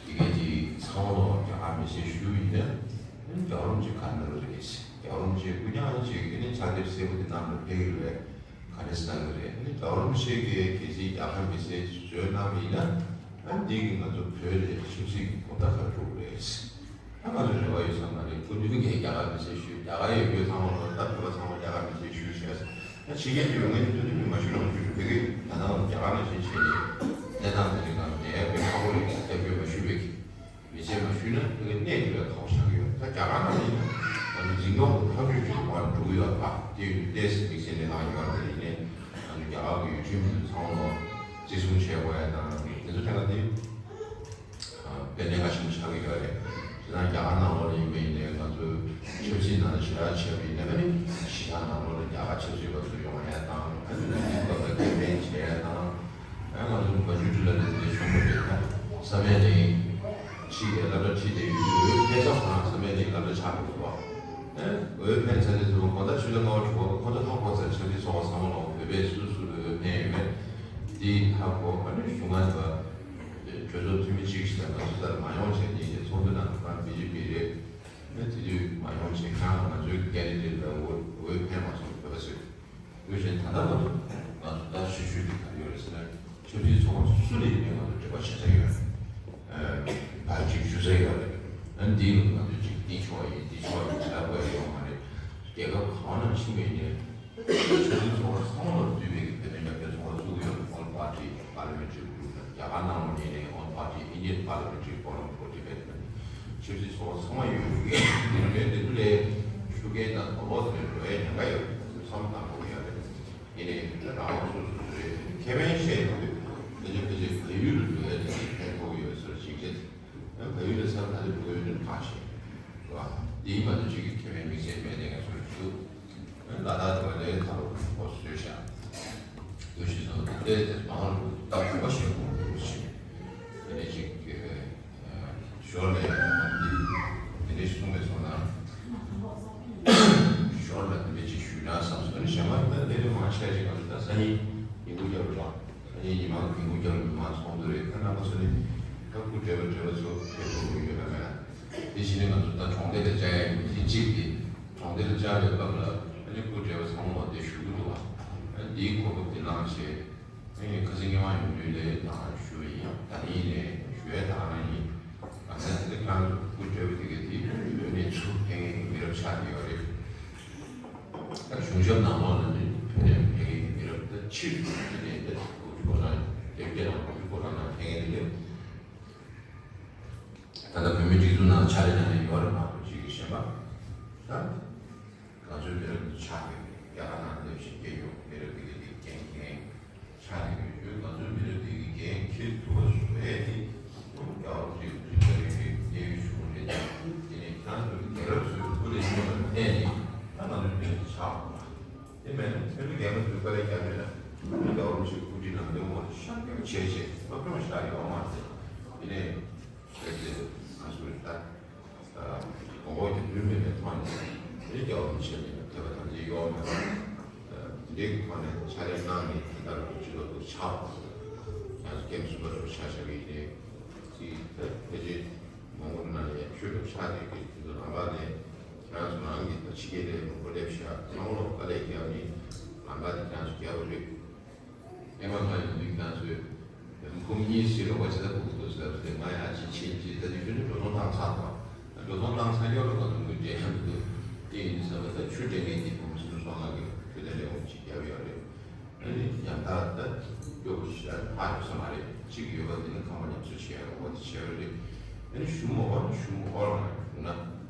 དེ་གའི་དེ་ཚང་མ་ལོག་རྒྱ་གར་མི་སེར་ཞུ་ཡིན་ན། རྒྱལ་བ་རིན་པོ་ཆེ་ག་ནས་རེད། རྒྱལ་བ་རིན་པོ་ཆེ་སྐུ་རྐྱང་ཅིག་གི་ནི་ཕྱག་དེབ་སེར་པོ་དེ་བསྣམས་ནས་ཕེབས་ཀྱི་རེད། ག་རེ་བསམ་གི་རེད། ནི་རྒྱལ་བ་རིན་པོ་ཆེ་གིས་གལ་སྲིད་རྒྱ་གར་མི་སེར་བཟོས་གནང་བ་ཡིན་ན། ཨ་འདི་གིས་ང་ཚོ་བོད་ལ་ཆབ་སྲིད་ཀྱི་གོ་བརྡ་ག་འགྲོ་གི་རེད། ད་ང་ཚོ་རེ་བ་ཡོད་ས་མ་རེད། སྐུ་མདུན་གྱིས་རྒྱ་གར་མི་སེར་ཞུས། རྒྱ་གར་ཡོད་རྒྱུ་ཚང་མ་ལོ་ད་བོད་པ་ཚང་མ་རྒྱ་གར་མི་སེར་ཞུས་བྱས། ད་ཕྱི་རྒྱལ་དུ་ཡོད་མཁན་ཚོ་ནི་མི་མ་ཞུ་རང་ཞུ་ཞུ་བོད་སྐད་ད་ནང་རྒྱ་གར་ནང་བཞིན་བྱས་ནས་གནས་སྟངས་དེ་རིགས་ནང་ནས་དཔེ་ཁག་པོ་རེད། རྒྱ་བོད་མ་ཞུ་བའི་མི་སེར་མ་ཞུས་ན་དེ་ག་གནས་དེ་བས་ཁག་པོ་ཆགས་ཀྱི་ཡོད། ད་རྒྱ་གར་ནང་ཡིན་ན་ང་ཚོ་འཛིན་སྐྱོང་གི་ཐབས་ཇུས་ཅིག་མར་འགྲོ་གི་ཡོད་པ་དེ་ཡོད་དུས་ཏོག་ཙམ་དམིགས་བསལ་གནས་སྟངས་ཡོད་པ་དེ་ཡིན་ནའི་ང་ཚོ་རྒྱ་གར་གྱི་ཡུལ་ཁྲིམས་དེ་ཚང་མ་ལོ་བརྩི་སྲུང་བྱེད་དགོས་ཡ་དང་དེ་ཚོ་ཐད་ཀ་དེ། དཔེ་གནད་འགག་ཆེན་པོ་ཆགས་ཀྱི་ཡོད་རེད། དེ་ན་རྒྱ་གར་ནང་ལོགས་ལ་ཡིན་པ་ཡིན་ནའི་ང་ཚོའི་ཆབ་སྲིད་ནང་ཞེ་དྲག་བྱས་པ་ཡིན་ན་ཨ་ནི་གཞིས་ཆགས་ནང་ལོགས་ལ་རྒྱ་གར་ཆབ་སྲིད་པ་ཚོ་ཡོང་ཡ་དང་ཨ་ནི་ལས་འགུལ་སྐབས་ལ་ཁེ་ཕན་བྱེད་ཡ་དང་། ཨ་ང་ཚོ་མ་ཇུ་ཀྲི་ལ་ལས་དེ་ཆུང་པོ་རེད། ད་བསམ་ཡས་གླིང་ཁྲིད་དེ་སློབ་གྲྭ་ཁྲིད་དེ་ཡོད་དུས་འོས་འཕེན་ས་ཁོ་རང་བསམ་ཡས་གླིང་སློབ་གྲྭ་ཆགས་འགྲོ་གི་འདུག་ཨ་འོས་འཕེན་ཚར་དུས་ཚོད་དགོང་དག་ཆུ་ཚོད་ལྔ་པ་དྲུག་པ་ཁོ་ཚོ་ཧ་གོ་ཚར། ཆབ་སྲིད་ཚོགས་པ་ཚང་མ་ལ་བོད་པས་སུ་སུ་ལ་འོས་འཕེན་ཡོད་མེད་དེ་ཧ་གོ། ཨ་ནི་གཞུང་ང་ཚོ་གྲོས་ཚོགས་འཐུས་མི་གཅིག་ཞིག་དང་ང་ཚོ་ལྟར་མ་ཡོང་བྱས་ནས་ཚོགས་འདུ་ནང་ཁོ་རང་བི་ཇེ་པི་རེད། ཨ་དེ་དུས་མ་ཡོང་བྱས་ཁྱེད་རང་ང་ཚོའི་ཀེན་ཌི་ཌེ་ཊི་ལ་འོས་འོས་འཕེན་མ་སོང་བོད་པ་ཚོས། འོས་གཞན་ད་ལྟ་བར་དུ་ང་ཚོ་ད་ཞུ་ཞུ་དེ་ག་རེ་ཡོད་རེད་ཟེར་ན། ཆབ་སྲིད་ཚོགས་པ་སུ་ལ་ཡིན་ནའི་ང་ཚོ་འབྲེལ་བ་བྱེད་ས་ཡོད། ཨ་ཕར་ཅིག་ཞུ་ས་ཡོད་རེད། ཨ་འདིའི་ལུགས་ང་ཚོ་ཅིག་འདི་ཆོག་ཡིན་འདི་ཆོག་ཡིན་ལབ་དགོས་ཡོད་མ་རེད། རྒྱལ་ཁབ་གང་ནང་ཕྱིན་པ་ཡིན་ནའི་ཆབ་སྲིད་ཚོགས་པ་ཚང་མ་ལ་འདུས་པའི་བོད་དོན་རྒྱབ་སྐྱོར་ཚོགས་པ་བཙུགས་ཡོད། All Party Parliamentary Group། རྒྱ་གར་ནང་ལ་ཡིན་ནའི་All Party Indian Parliamentary Forum for Tibet། ཆབ་སྲིད་ཚོགས་པ་ཚང་མ་ཡོད། དེ་ནས་དེ་ཚོ་ལས་ཤུགས་རྐྱེན་དང་དོ་ཕོག་དེ་འགྲོ་ཡ་ཉེན་ཁ་ཡོད། བསམ་བློ་གཏང་དགོས་ཡོད་རེད། ཡིན་ནའི་རང་དབང་སོ་སོ་སོ་རེད། ཁེ་ཕན་བཤད་ཡོང་དུས་ཕལ་ཆེར་ཕལ་ཆེར་བལ་ཡུལ་ལ་འགྲོ་ཡ་དེ་ཕན་ཐོགས་ཡོད་ཟེར་ཞིག་བྱེད། བལ་ཡུལ་ལ་སར་ད་ལྟ་འགྲོ་ཡོད་དོན་གང་ཤེས། རེད་བ། དེའི་མ་གཏོགས་ཅིག་གི་ཁེ་ཕན་དམིགས་བསལ་མེད་དེ་ངས་སོ་སོ་འདུག་ལ་དྭགས་དེ་བ་ལས་ད་ལོ་ཁོ་བཟོས་ཤག་དུ་ཞིག་སོང་དེ་དེ་མང་ལ་ད་གོ་བ་ཤེས་དགོས་འདུག་ཞེས། དེ་ནས་ཅིག་གི་ཞོར་ལ་ཡང་འདི་དེ་འདྲས་གསུངས་པའི་སོང་ན། ཞོར་ལ་དེ་འདྲས་ཅིག་ཞུས་ན་བསམ་སོང་། ནི་གཞན་པ་ད་ལས་རིམ་མང་ཆེ་ཞིག་ང་ཚོ་ད་སང་ཉིན་ཉིན་གུང་རྒྱབ་རོགས། སང་ཉིན་ཉི་མ་ཉིན་གུང་རྒྱབ་ཉི་མ་ཚོགས་འདུ་རེད། ད་རྣམ་པ་ཚོ་ནི་ད་སྐུ་བགྲེས་པ་བགྲེས་པ་ཚོ་ཕེབས་དགོས་ཀྱི་ཡོད་པ་མེད་ན། དེ་བཞིན་ནི་ང་ཚོ་ད་གྲོང་སྡེ་ལ་བཅར་ཡ་ཡིན། དེ་གཅིག་གིས་གྲོང་སྡེ་ལ་བཅར་བའི་སྐབས་ལ་ཨ་ནི་སྐུ་བགྲེས་པ་ཚང་མ་དེ་ཞུ་གི་འདུག་བ། ཨ་ནི་དེའི་གོ་སྐབས་དེ་བླངས་བྱས། ཨེ་ཁ་སང་ཉི་མ་ཡོང་དུས་ལས་དང་ཞུ་བ་ཡིན། ཡང་ད་ནི་ལས་ཞུ་ཡ་དང་ན་ཡིན། ང་ཚོ་དེ་ག་རང་ཚོ་སྐུ་བགྲེས་པ་དེ་ག་དེ་བོད་ནས་ཚུར་ཕེབས་མཁན་གྱི་མི་རབས་ཆགས་ཀྱི་ཡོད་རེད། ད་གཞུང་ཞབས་ནང་ལོགས་ལ་ནི་བོད་ནས་ཕེབས་མཁན་གྱི་མི་རབས་ད་ཕྱིར་དེ་ནས་ད་དགུ་བཅུ་གོ་ལྔ་བརྒྱད་ཅུ་གྱ་ལྔ་དགུ་བཅུ་གོ་ལྔ་ནང་ཕེབས་མཁན་དེ་ལས། ད་ལྟ་བོད་མིའི་སྒྲིག་འཛུགས་ནང་ཕྱག་ལས་གནང་མཁན་ཡོད་རེད་མ་གཏོགས་ཅིག་གི་གཞན་པ། ད། ང་ཚོའི་མི་རབས་འདི་ཆགས་ཡོད་རེད། རྒྱ་གར་ནང་སླེབས་ཤིང་སྐྱེས་ཡོང་མི་རབས་འདི་གའི་འགན་འཁྱེར་ཆགས་ཡོད་རེད། ང་ཚོའི་མི་རབས་འདི་གའི་འགན་འཁྱེར་ཐུབ་པ་བཟོ་ཡས་དེ་རྒྱལ་བ་རིན་པོ་ཆེ་གི་གནས་ཡུལ་བྱུང་རེད། དེ་ནས་ཁྱེད་རང་ཚོའི་རྒྱལ་རབས་ཚོའི་སྐུ་ལས་བསྐྱོན་པ་ལ་བརྟེན་ནས་ད་ང་ཚོའི་མི་རབས་འདི་ཆགས་ཡོང་བ་རེད། དེ་མིན་ན་ཆོས་ལུགས་རྒྱལ་ཁབ་ཚོས་དཀའ་ལས་བརྒྱབ་ཡོད་ན་རྒྱལ་བ་རིན་པོ་ཆེའི་སྐུ་དྲིན་ལ་འདེམས་འོང་ཤ་ཆེ་ཆེ་སློབ་སྦྱོང་བྱ་ཡོད་མ་རེད། དེ་ནས། གལ་ཏེ་ང་ཚོས་ད་ཨ་མགོ་སྐོར་གྱི་ལུས་མེད་པའི་ཐོག་ནས་དེ་རྒྱལ་བ་རིན་པོ་ཆེ་ནས་དད་པ་དམ་ཚིག་གཡོ་མེད་པ། ཨ་འདི་འདྲའི་ཐོག་ནས་ཕྱག་ལས་གནང་ནས་དེ་ལྟར་སྤྱི་ཚོགས་འདུ་ཆགས་པ། ང་ཚོ་ཀེམ་སུ་པར་ཆ་བཞག་གི་ཡིན་ནའི་ཅིག་ད་ཕལ་ཆེར་མང་པོ་ནང་ནས་ཆོས་ལུགས་ཆགས་བསྡད་ཀྱི་དེ་ཚོ་ལམ་ཁ་ནས་ཁྱེད་རང་ཚོ་རང་གི་ད་ཕྱི་རྒྱལ་ལ་མང་པོ་སླེབས་ཤག་ཚང་མ་ལ་དཀའ་ལས་བརྒྱབ་ནས་ལམ་ཁ་དེ་ཁྱེད་རང་ཚོ་བརྒྱབ་པ་རེད། ཨེ་མ་ང་ཡོང་དུས་ང་ཚོས་ཁོང་གཉིས་སུ་རོགས་པ་བྱེད་ད་ཕོག་གི་འདུག་ཟེར་ཏེ་ང་ཡང་ཅི་བྱེད་ཅི་ད་ནི་ཁྱོད་ཚོས་འགྲོ་སོང་བཏང་ཚར་བ། འགྲོ་སོང་བཏང་ཚར་ཡོད་ལ་ང་ཚོ་ངོས་འབྲེལ་ཡང་མི་འདུག་དེ་ཡིན་དུས་ཟེར་བ་ད་ཆུ་འདྲེན་མཁན་གྱི་ཕོ་མོ་སུ་སོང་ང་གི་ཆུ་དེ་ལས་འོང་ཅིག་རྒྱབ་ཡོད་རེད། ཨ་ནི་ཡང་ད་ད་སྐྱོ་པོ་ཞིག་ཧ་ཡོད་ས་མ་རེད། གཅིག་ཡོད་པ་དེ་ནི་ཁང་པ་ཉམས་གསོ་བྱེད་ཡ་རོགས་པ་དེ་བྱེད་ཡོད་རེད། ཨ་ནི་ཞུ་མ་བ་ན་ཞུ་མ་བ་ལ་ན་ཞུ་ན་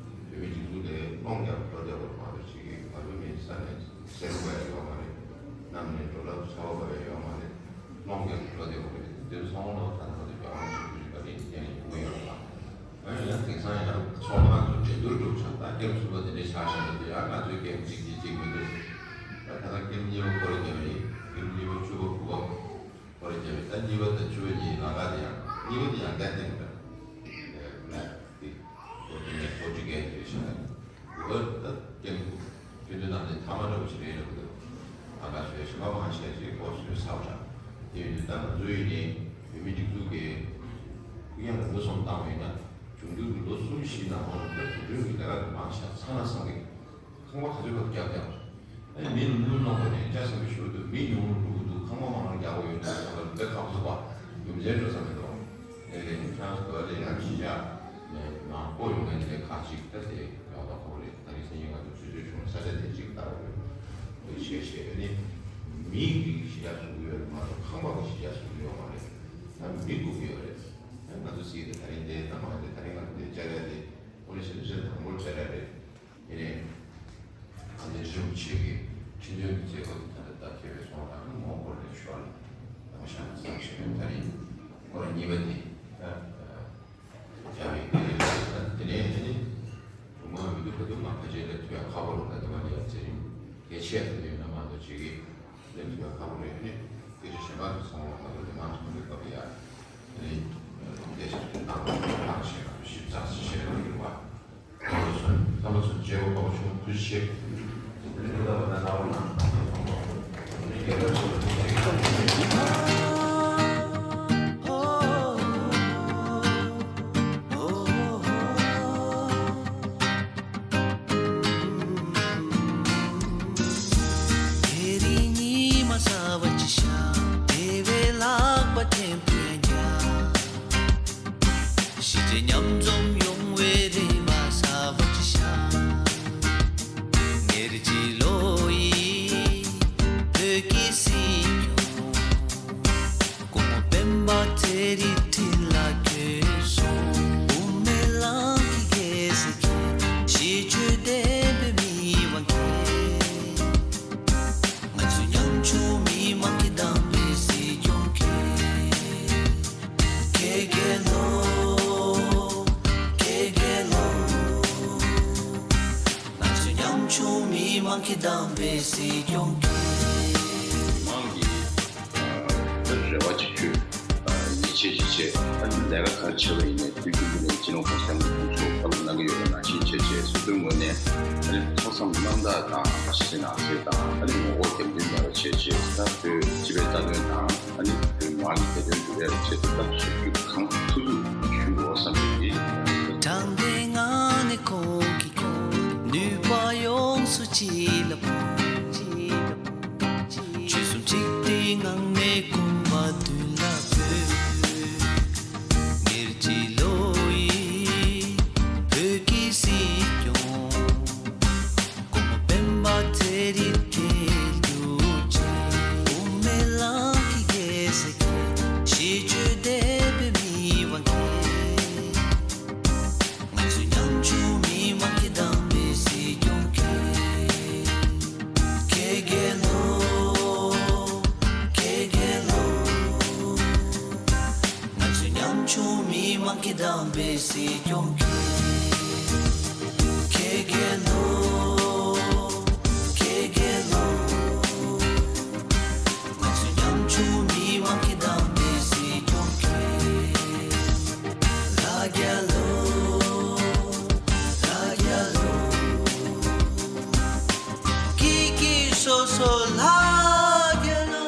བོད་མི་སྒྲིག་འཛུགས་དེ་སློང་རྒྱབ་འགྲོ་རྒྱབ་པ་མ་གཏོགས་ཅིག་གི་ང་ཚོ་མི་ས་ནས། སེམས་པ་ཡོད་མ་རེད། གནམ་ནས་འགྲོ་ལ་ཚ་བ་བ་ཡོད་མ་རེད། ནོང་ཀྱང་འགྲོ་དེ་བ་རེད། དེ་ཚོ་ཚང་མ་ལོ་ད་ནང་དུ་ཡོང་ཞིག་ཞིག་ག་རེ་ཡིན་ཡོང་གི་ཡོད་ལ། ཨ་ཡང་དེང་སང་ཡང་ཚོང་ཁང་དུ་འགྲན་བསྡུར་འགྲོ་ཆགས་ད་ཀེམ་སུ་པ་དེ་འདྲས་ཆགས་ཤག་དེ་ཡང་ང་ཚོའི་ཀེམ་གཅིག་གིས་གཅིག་མི་འདུག་ད་ད་ཀེམ་གཉིས་པ་ཁོ་རེ་རྒྱབ་ཡིན། ཀེམ་གཉིས་པ་བཅུ་པ་དགུ་པ་ཁོ་རེ་རྒྱབ་ཡིན། ད་གཉིས་པ་དང་བཅུ་པ་གཉིས་ལ་ཁ་དེ་ཡང་གཉིས་པ་དེ་ཡང་བསྟན་བསྟན་འདྲ། ཨོ་དེ་ནས་ཨོ་ཅི་གན་དེ་ཤ་ཨོ་ད་ཀེམ་ཁྱོད་ཚོའི་ནང་ནས་ཐ་མ་འདྲ་བོ་ཞིག་རེད་འདྲ་བོ་འདུག་ད་ག་ཚོད་ཞིག་མ་མང་ཆེ་ཞིག་ཨོ་ཚོད་ཚ་བ་འདྲ། དེ་ཡིན་དུས་ད་ང་ཚོའི་ནས་བོད་མི་སྒྲིག་འཛུགས་ཀྱི་ཁུ་ཡང་རིང་པོ་སོང་བཏང་བ་ཡིན་ན་འབྱུང་འགྱུར་གྱི་ལོ་གསུམ་བཞིའི་ནང་ལོགས་ལ་ད་དུས་རྒྱུན་གྱི་ལས་ཀ་དེ་མང་ཆེ་ཚང་ན་བསམ་གི། ཁང་པ་ག་ཚོད་བར་བརྒྱབ་ཀྱང་། ཨེ་མི་ལ་དངུལ་གནང་དགོས་ནས་ཅག་ཟིན་པའི་ཞོར་དུ་མི་ཉུང་རུ་འགྲོ་གི་འདུག་ཁང་པ་མང་རུ་རྒྱག་དགོས་ཡོད་འདུག་ཁང་པ་དཔེ་ཁག་པོ་འདུག་པ། རྒྱུ་མཚན་འགྲོ་ས་མི་འདུག་ཨེ་ལས་ཁྱེད་རང་ཚོ་ལས་ཡང་གཞིས་ཆགས་ནས་མང་པོ་ཡོང་མཁན་དེ་ཁག་ཅིག་ད་དེ་ཡོང་ད་ཁོ་རེད། ད་རིང་སང་ཉིན་ང་ཚོ་ཆུ་ཚོད་ཆུང་ས་ཆ་དེ་གཅིག་ལྟ་བ་རེད། འདི་བྱས་བྱས་ཨ་ནི་མི་གི་གཞིས་ཆགས་བཟོ་གི་ཡོད་རེད་མ་གཏོགས་ཁང་པ་གི་གཞིས་ཆགས་བཟོ་གི་ཡོད་མ་རེད། ད་མི་དགོས་ཀྱི་ཡོད་རེད། ད་ང་ཚོ་སྲིད་དེ་ད་རིང་དེ་ད་མ་དེ་ད་རིང་ང་ཚོ་དེ་བཅར་ཡ་དེ་ཨོ་ནི་ཤིན་ཏུ་ཞེ་དང་པོར་བཅར་ཡ་རེད། དེ་ནས་ཨ་ནེ་རིན་པོ་ཆེ་གི་ཁྲི་འདོན་གྱི་མཛད་སྒོ་དེ་ད་ལྟ་ད་ཁྱེད་པའི་སོང་རང་མོ་སྐོར་ལས་ཞོར་ལ་ནང་ཤང་གསང་ཞེས་པའི་ད་རིང་སྐོར་གཉིས་པ་དེ་ད་བྱ་བའི་དེ་རེད། ད་དེ་ནས་དེ་ནི་གྲུབ་དབང་འོས་བསྡུ་ག་དུས་མ་ཕལ་ཆེར་སླེབས་ཐུབ་ཡ་ཁག་པོ་རེད། ད་དེ་བ་ལ་ཡ་མཛད་རིམ་གལ་ཆེ་ཡ་དེ་ཡོད་ན་མ་གཏོགས་བྱེད་ཀྱི་སླེབས་ཐུབ་ཡ་ཁག་པོ་རེད། ནི་སྐད་ཆ་གཞན་པ་དེ་སོང་བ་མ་གཏོགས་དེ་མང་ཐོག་གི་སྐབས་ལ་ཡ་དེ་ནི་སྐད་ཆ་དེ་ནང་ལ་ཕར་བཤད་ན་ཞིབ་ཚགས་སུ་བཤད་ན་འགྲིག་པ། ཁམས་པ་ཚོ་ཁམས་པ་ཚོ་བརྗེ་བོ་པ་བ་ཆུང་ཐུགས་རྗེ་ཆེ། མང་གི་དམ་པའི་སྲིད་སྐྱོང་གིས། མང་གི་རེ་བ་ཅིག་ཞུ། ཡིད་ཆེས་ཅིག་བྱེད། ལས་ཀ་ག་རེ་བྱེད་པ་ཡིན་ནའི་དུས་རྒྱུན་དུ་ནས་སྤྱི་ནོར་གོང་ས་སྐྱབས་མགོན་ཆེན་པོ་མཆོག་བཀའ་སློབ་གནང་གི་ཡོད་པ་ནང་བཞིན་བྱས་རྗེས་སོ་སོའི་ངོས་ནས་ཨ་ནི་ཐོས་བསམ་རྣམ་དག་དང་། ཨ་ཤེས་ནང་གསེས་དང་། ཨ་ནི་ངོ་ལྐོག་རྒྱབ་མདུན་མེད་པ་བྱས་རྗེས་ད་བོད་སྤྱི་པའི་རྩ་དོན་དང་། ཨ་ནི་བོད་མི་མང་གི་བདེ་དོན་སྒྲུབ་ཡ་ལ་ཆེད་དུ་ད་ཞབས་ཞུ་གང་ཐུབ་ཐུབ་ཞུ་དགོས་བསམ་པའི་ཡིད། དྲང་བདེན་ངང་ནས་ཁོང་གིས་ཁོང་ནུས་པ་ཡོངས་སུ་གཅིག་ལ་ཕུལ། ཆོལ་གསུམ་གཅིག་སྒྲིལ་ངང་ནས་གོམ་པ་མདུན་ལ་སྤོས། ཉེར་གཅིག་ལོ་ཡི་བོད་ཀྱི་སྲིད་སྐྱོང་། སྒོ་མོ་སྤེན་པ་ཚེ་རིང་འཁེལ་རྒྱུ་བྱས། དབུ་མའི་ལམ་གྱི་རྒྱལ་སྲས་ཀྱིས། ཤིས་བརྗོད་འདེབས་པའི་མི་དབང་གིས། ང་ཚོའི་ཉམ་ཆུང་མི་མང་གི་དམ་པའི་སྲིད་སྐྱོང་གིས། ཁྱེད་རྒྱལ་ལོ། ཁྱེད་རྒྱལ་ལོ། ང་ཚོའི་ཉམ་ཆུང་མི་མང་གི་དམ་པའི་སྲིད་སྐྱོང་གིས། ཁྱེད་རྒྱལ་ལོ། ཁྱེད་རྒྱལ་ལོ། ང་ཚོའི་ཉམ་ཆུང་མི་མང་གི་དམ་པའི་སྲིད་སྐྱོང་གིས། ལྷ་རྒྱལ་ལོ། ལྷ་རྒྱལ་ལོ། ཀི་ཀི་སོ་སོ་ལྷ་རྒྱལ་ལོ།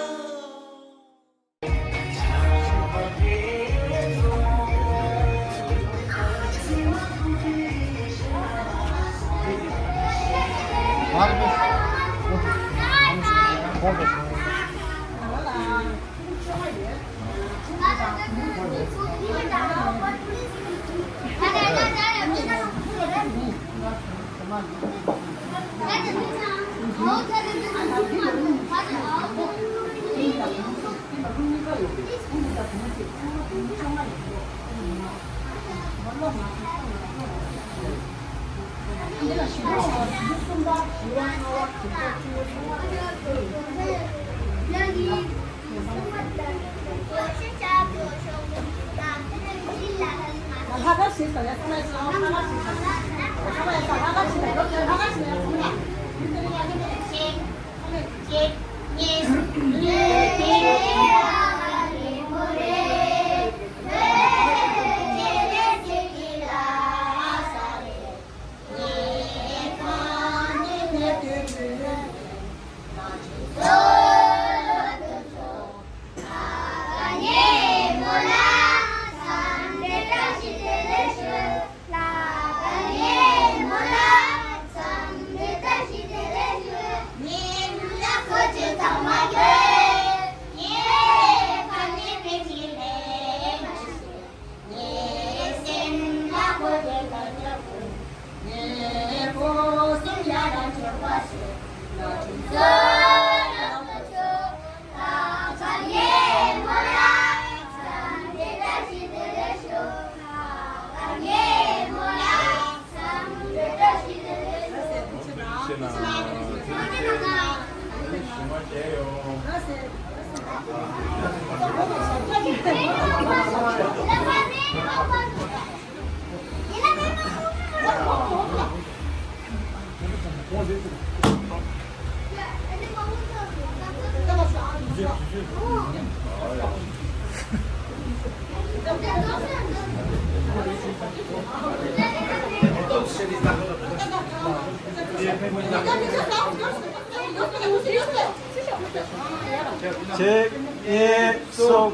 གཅིག་གཉིས། གསུམ།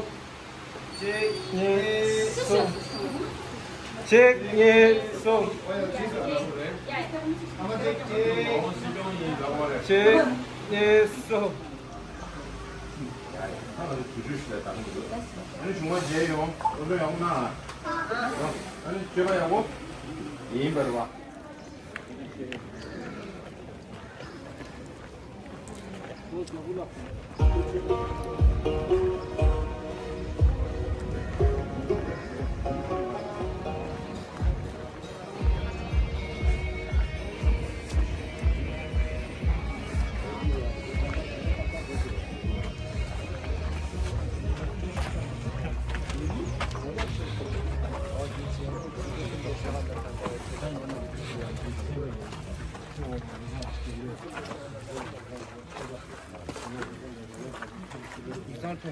གཅིག་གཉིས། གསུམ། གཅིག་གཉིས། གསུམ། གཅིག་གཉིས། གསུམ། ཨ་ནི་བྱུང་བ་མཇལ་ཡོང་། སློབ་སྦྱོང་ཡག་པོ་གནང་ཨ། ཨ་ནི་སྤྱོད་པ་ཡག་པོ་ཡིན་པར་བ། ད་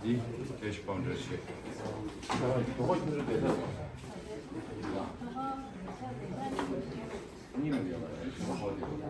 འདི་ཀེཤ་པའུ་ཌར་བྱས། གཉིས་ལ་ཡོད་པ་རེད། ཞོགས་པ་དེ།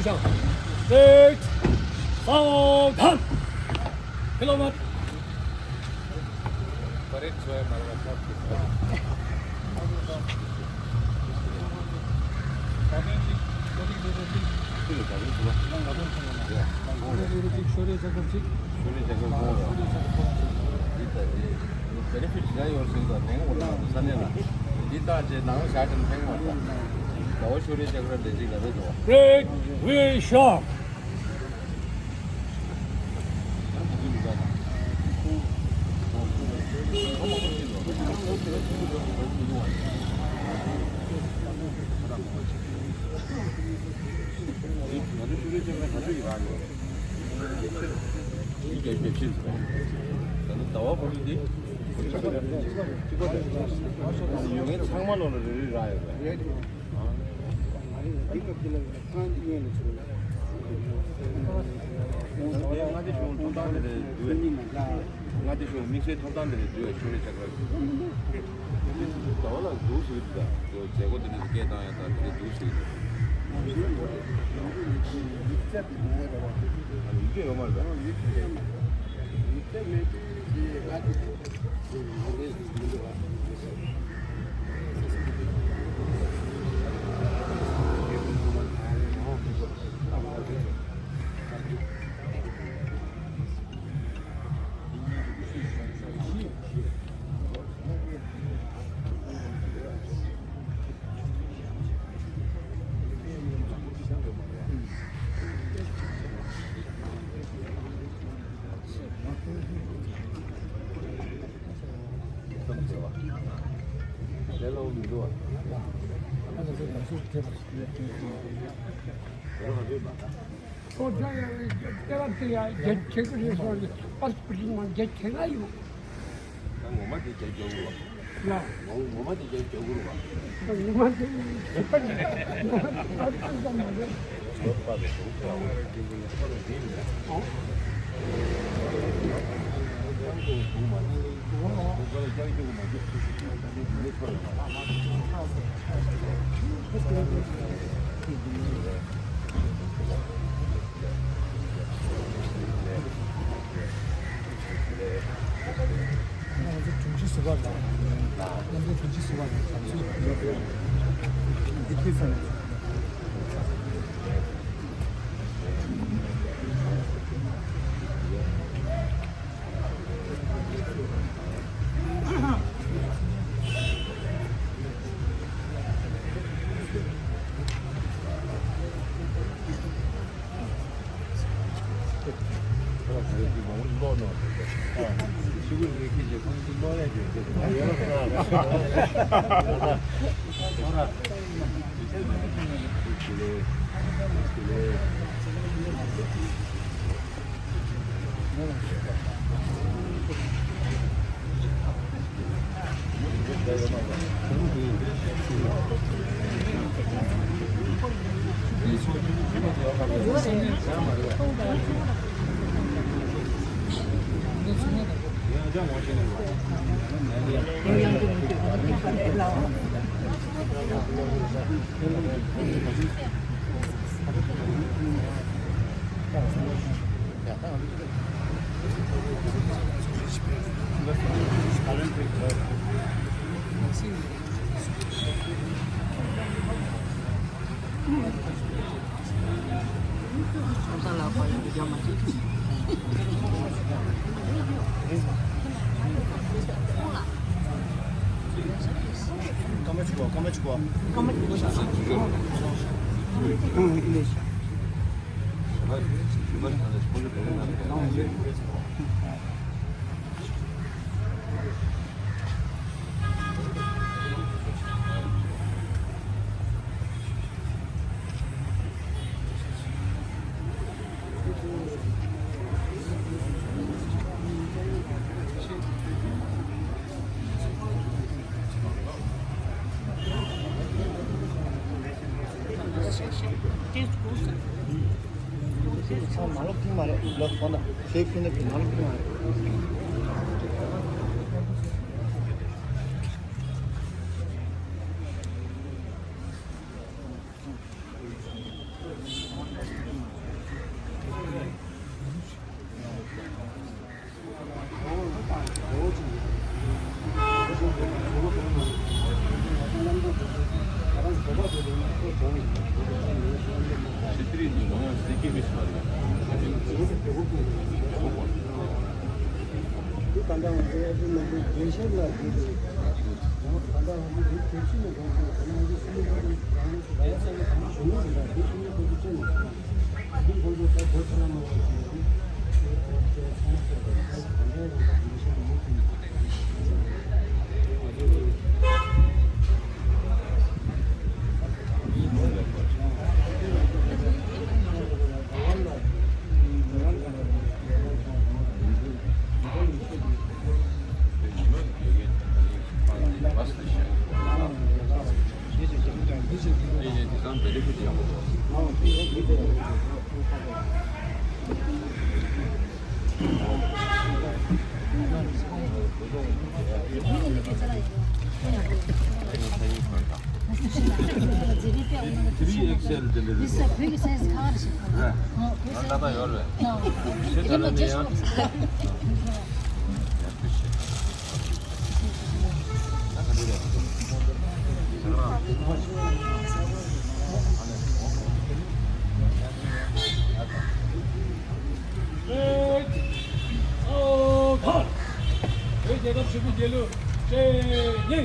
Six, four, turn. Kilometer. Great vision. ངས་ཚང་མ་ནང་ལ་རེ་རེ་རག་ཡོད་པས། མངའ་སྡེ་གཞུང་ཐོབ་ཐང་དེ་རེད་འདུག་བས། མངའ་སྡེ་གཞུང་དམིགས་བསལ་ཐོབ་ཐང་དེ་རེད་འདུག་བས། ཤོག་ལེ་ཆགས་ར། ཟླ་བ་ལ་འདུག་ཟེར་གྱི་འདུག་ད། མཛད་སྒོ་དེ་འདྲ་སྐད་བཏང་ཡ་ད་དེ་འདྲ་འདུག་ཟེར་གྱི་འདུག་ཡིག་ཚད་ཡོད་མ་རེད་པས། ཡིག་ཚད་མེད་དུས། ཁོ་ཚོ་ཡང་སྐད་ཆ་དེ་ཡང་རྒྱ་ཆེ་གི་རེད་ཟེར་ནས་པར་སྤུ་རིང་མ་རྒྱ་ཆེ་ན་ཡོད། ད་ངོ་མ་དེ་རྒྱ་རྒྱ་གུ་རེད་པ། ལ། ངོ་ངོ་མ་དེ་རྒྱ་རྒྱ་གུ་རེད་པ། ངོ་མ་དེ་ཞིག་པ་རེད། ངོ་མ་དེ་པར་སྤུ་རིང་མ་རེད། ང་ཚོ་དྲུང་ཆེ་ཟུར་པ་དང་། ང་ཚོ་དྲུང་ཆེ་ཟུར་པ་དང་། འདི་ཁྱེད་ཚོ་ནས། ཚང་མ་ལོག་ཐུབ་མ་རེད། ལོག་ཁོ་ན་ཤེས་ཁྱོད་ནི་ཕི་ནང་ལོག་ཐུབ་མ་རེད། Three X L དེ་འདྲ་རེད། ང་ལ་ད་ཡོད་རེད། ཤེས་ད་ལ་ནི་ཡང་། བོད་རྒྱལ་ཁབ་ཆེན་པོ་རྒྱལ་གླུ་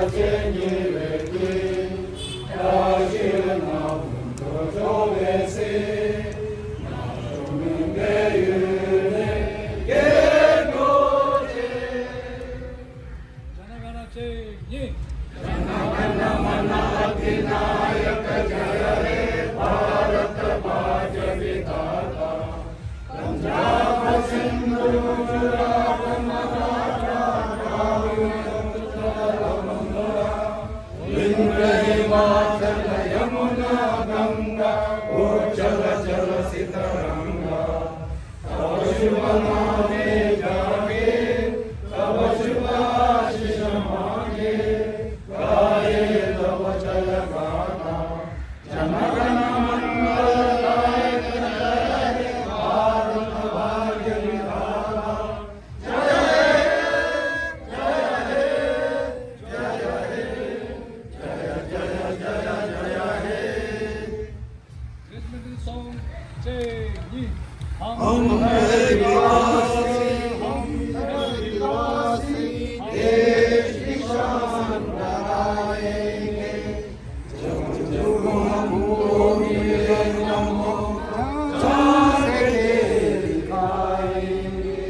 བཅས་ཉིད། National song, Jai Hind. हम हैं विकासी, हम हैं विकासी, देश की शान बढ़ाएंगे। जब जब हमको मिले मौका, जान दे दिखाएंगे।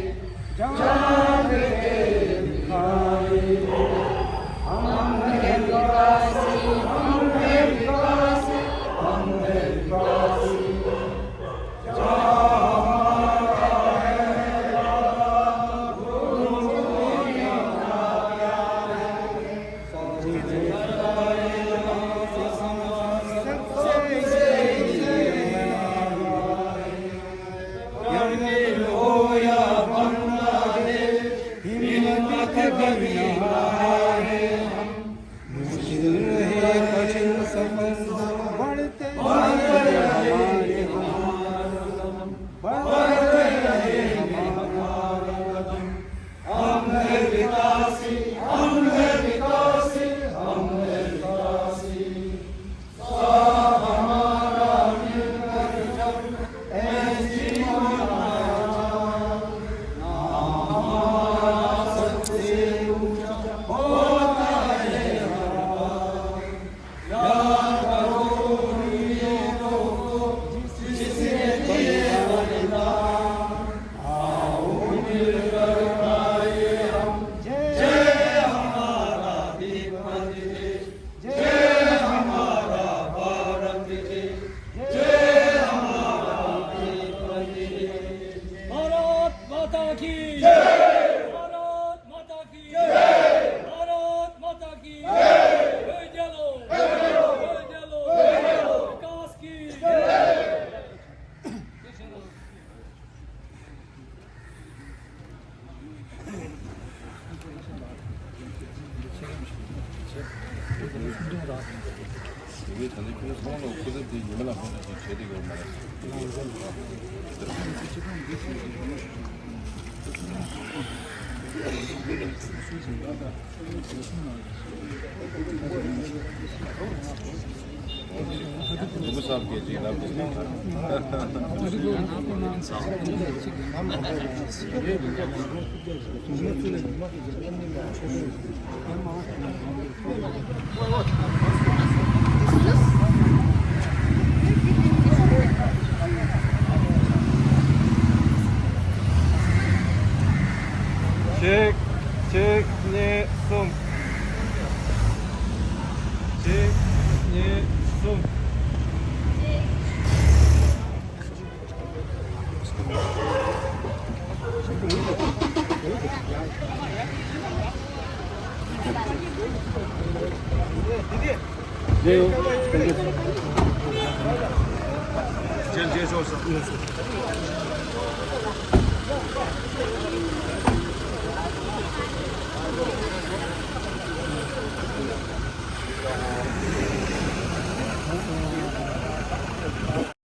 भारत माता की जय। भारत माता की जय। भारत माता की जय। विकास की जय। གཅིག་གཅིག་གཉིས། གསུམ། གཅིག་གཉིས། གསུམ། རྗེས་ཡོང་། རྗེས་རྗེས་ཤོག་ཤོག